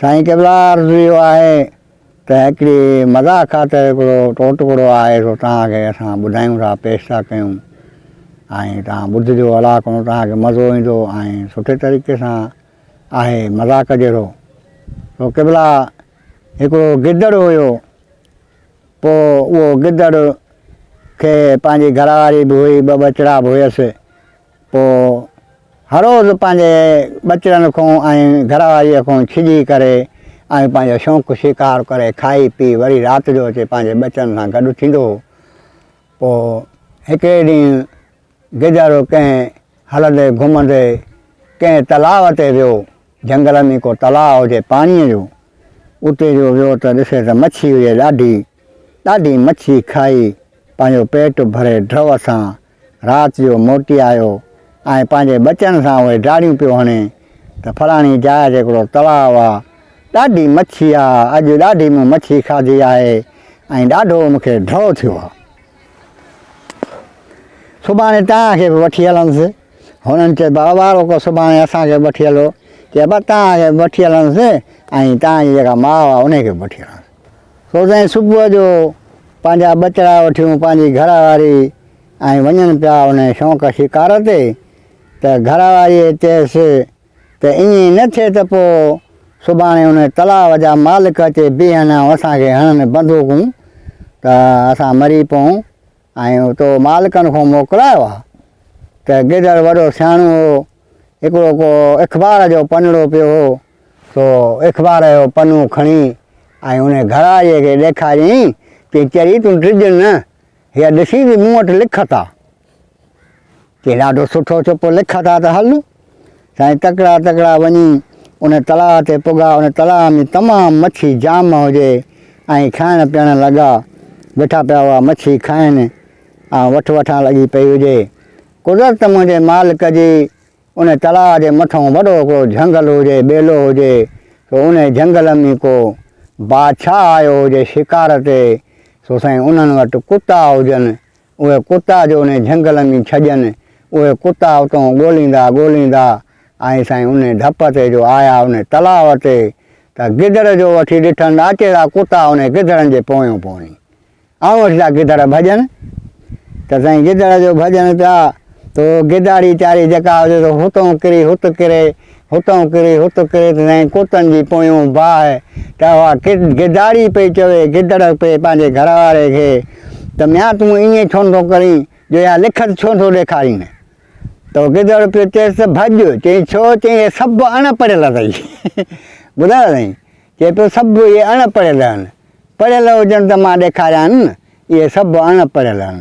سائين قبلا عرض اهو آهي ته هڪڙي مذاق خاطر هڪڙو ٽوٽڪڙو آهي سو توهان کي اسان ٻڌايون ٿا پيش ٿا ڪيون ۽ توهان ٻڌجو الله ڪندو توهان کي مزو ايندو ۽ سٺي طريقي سان آهي مذاق جهڙو سو قبلا هڪڙو گدڙ هيو پوء اهو گدڙ کي پنهنجي گهر واري به هئي ٻه ٻچڙا به هيس پوء هروز پنهنجي ٻچڙن کان ۽ گهر واريء کان ڇڄي ڪري ۽ پنهنجو شوق شڪار ڪري کائي پي وري رات جو اچي پنهنجي ٻچن سان گڏ ٿيندو هو. پوء هڪڙي ڏينهن گدڙ ڪنهن هلندي گهمندي ڪنهن تلاء تي ويو. جهنگل ۾ ڪو تلاء هجي پاڻيء جو، اتي جو ويو ته ڏسي ته مڇي هجي ڏاڍي. ڏاڍي مڇي کائي پنهنجو پيٽ ڀري ڍؤ سان رات جو موٽي آيو ۽ پنهنجي ٻچن سان اهي ڊاڙيون پيو هڻي ته فلاڻي جاء تي هڪڙو تلاء آ، ڏاڍي مڇي آ، اڄ ڏاڍي مون مڇي کاڌي آهي ۽ ڏاڍو مون کي ڍؤ ٿيو آ. سڀاڻي توهان کي به وٺي هلندس. هنن چيو، بابا وارو ڪو سڀاڻي اسان کي به وٺي هلو. چيو، ابا توهان کي به وٺي هلندس ۽ توهان جي جيڪا ماء آ انهي کي به وٺي هلندس. سو سائين صبح جو پنهنجا ٻچڙا وٺيون پنهنجي گهر واري ۽ وڃن پيا ان شوق شڪار تي ته گهر واريء چيس ته ائين نه ٿئي ته پوء سڀاڻي ان تلاء جا مالڪ اچي بيهن ۽ اسان کي هڻن بندوقون ته اسان مري پئون ۽ تو مالڪن کان موڪلايو آ ته گدڙ وڏو سياڻو هو هڪڙو ڪو اخبار جو پنڙو پيو هو سو اخبار جو پنو کڻي ۽ ان گهرواريء کي ڏيکاريائين، چيائين، چري تون ڊڄ نه، هيء ڏسين ٿي مون وٽ لکت آ. چيائين، ڏاڍو سٺو ٿيو، پوء لکت آ ته هل. سائين تڪڙا تڪڙا وڃي ان تلاء تي پڳا، ان تلاء ۾ تمام مڇي جام هجي ۽ کائڻ پيئڻ لڳا. ويٺا پيا هئا مڇي کائن ۽ وٺ وٺان لڳي پئي هجي. قدرت منهنجي مالڪ جي ان تلاء جي مٿئون وڏو هڪڙو جهنگل هجي، ٻيلو هجي، سو انهي جهنگل ۾ ڪو بادشاهه آيو هجي شڪار تي، سو سائين انهن وٽ ڪتا هجن، اهي ڪتا جو انهي جهنگل ۾ ڇڏين، اهي ڪتا اتئون ڳوليندا ڳوليندا ۽ سائين انهي ڌپ تي جو آيا انهي تلاء تي ته گدڙ جو وٺي ڏٺن ته اچي ٿا ڪتا انهي گدڙن جي پويون پوڻي. آئون وٺي ٿا گدڙ ڀڄن ته سائين گدڙ جو ڀڄن پيا تو گداڙي چاري جيڪا هجي سو هتئون ڪري هت ڪري هتئون ڪري هت ڪري ته سائين ڪتن جي پويون باهه ته اها گداڙي پئي چوي گدڙ پئي پنهنجي گهر واري کي ته ميان تون ائين ڇو نٿو ڪرين جو اها لکت ڇو نٿو ڏيکارين ته گدڙ پيو چيس ته ڀڄ چيائين ڇو چيائين اهي سڀ اڻ پڙهيل اٿئي ٻڌايو سائين چئي پيو سڀ اهي اڻ پڙهيل آهن پڙهيل هجن ته مان ڏيکاريان نه، اهي سڀ اڻ پڙهيل آهن.